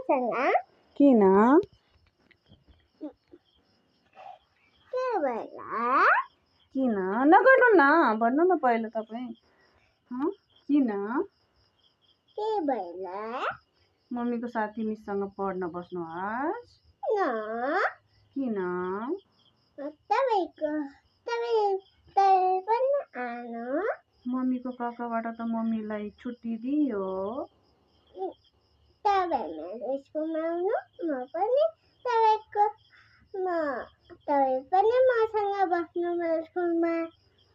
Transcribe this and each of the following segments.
मसँग किन के भला किन नगर्नु न भन्नु न पहिला तपाईँ किन के भला मम्मीको साथी मिससँग पढ्न बस्नुहोस् न किन तपाईँ पनि आउनु मम्मीको कक्काबाट त मम्मीलाई छुट्टी दियो तपाईँ मेरो स्कुलमा आउनु तपाईँ पनि मसँग बस्नु मेरो स्कुलमा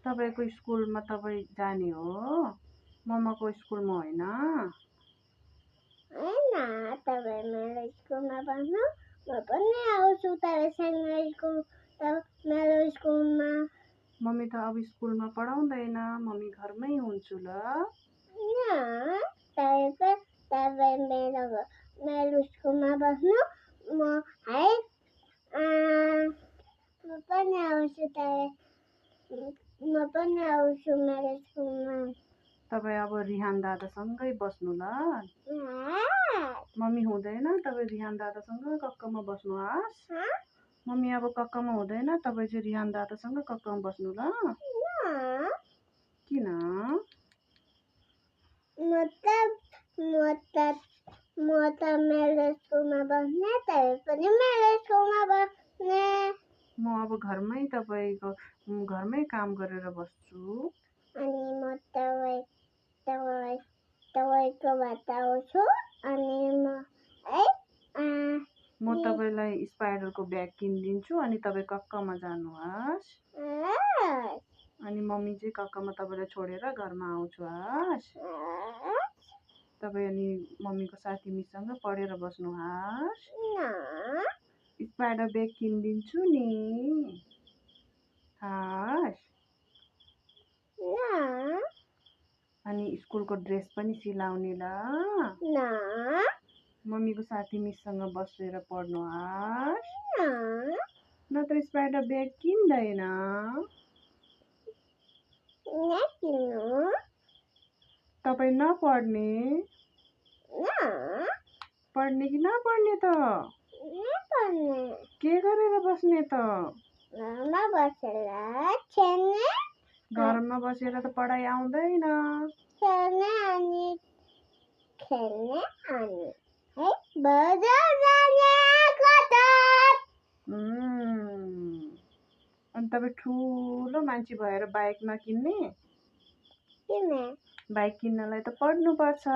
तपाईँको स्कुलमा तपाईँ जाने हो मम्माको स्कुलमा होइन होइन तपाईँ मेरो स्कुलमा बस्नु म पनि आउँछु तपाईँसँग मेरो स्कुलमा मम्मी त अब स्कुलमा पढाउँदैन मम्मी घरमै हुन्छु ल तपाईँ मेरो स्कुलमा बस्नु म पनि आउँछु मेरो स्कुलमा तपाईँ अब रिहान दादासँगै बस्नु ल मम्मी हुँदैन तपाईँ रिहान दादासँग कक्कामा बस्नुहोस् मम्मी अब कक्कामा हुँदैन तपाईँ चाहिँ रिहान दादासँग कक्कामा बस्नु ल किन म त मेरो स्कुलमा बस्ने तपाईँ पनि मेरो स्कुलमा बस्ने म अब घरमै काम गरेर बस्छु अनि म तपाईँकोबाट आउँछु अनि म तपाईँलाई स्पाइडरको ब्याग किनिदिन्छु अनि तपाईँ कक्कामा जानुहोस् अनि मम्मी चाहिँ कक्कामा तपाईँलाई छोडेर घरमा आउँछु हस् तपाईँ अनि मम्मीको साथी मिससँग पढेर बस्नुहोस् स्पाइडर ब्याग किनिदिन्छु नि हस् अनि स्कुलको ड्रेस पनि सिलाउने ल मम्मीको साथी मिससँग बसेर पढ्नुहोस् नत्र स्पाइडर ब्याग किन्दैन तपाईँ नपढ्ने पढ्ने कि नपढ्ने त के गरेर बस्ने त घरमा बसेर त पढाइ आउँदैन अनि तपाईँ ठुलो मान्छे भएर बाइक नकिन्ने बाइक किन्नलाई त पढ्नुपर्छ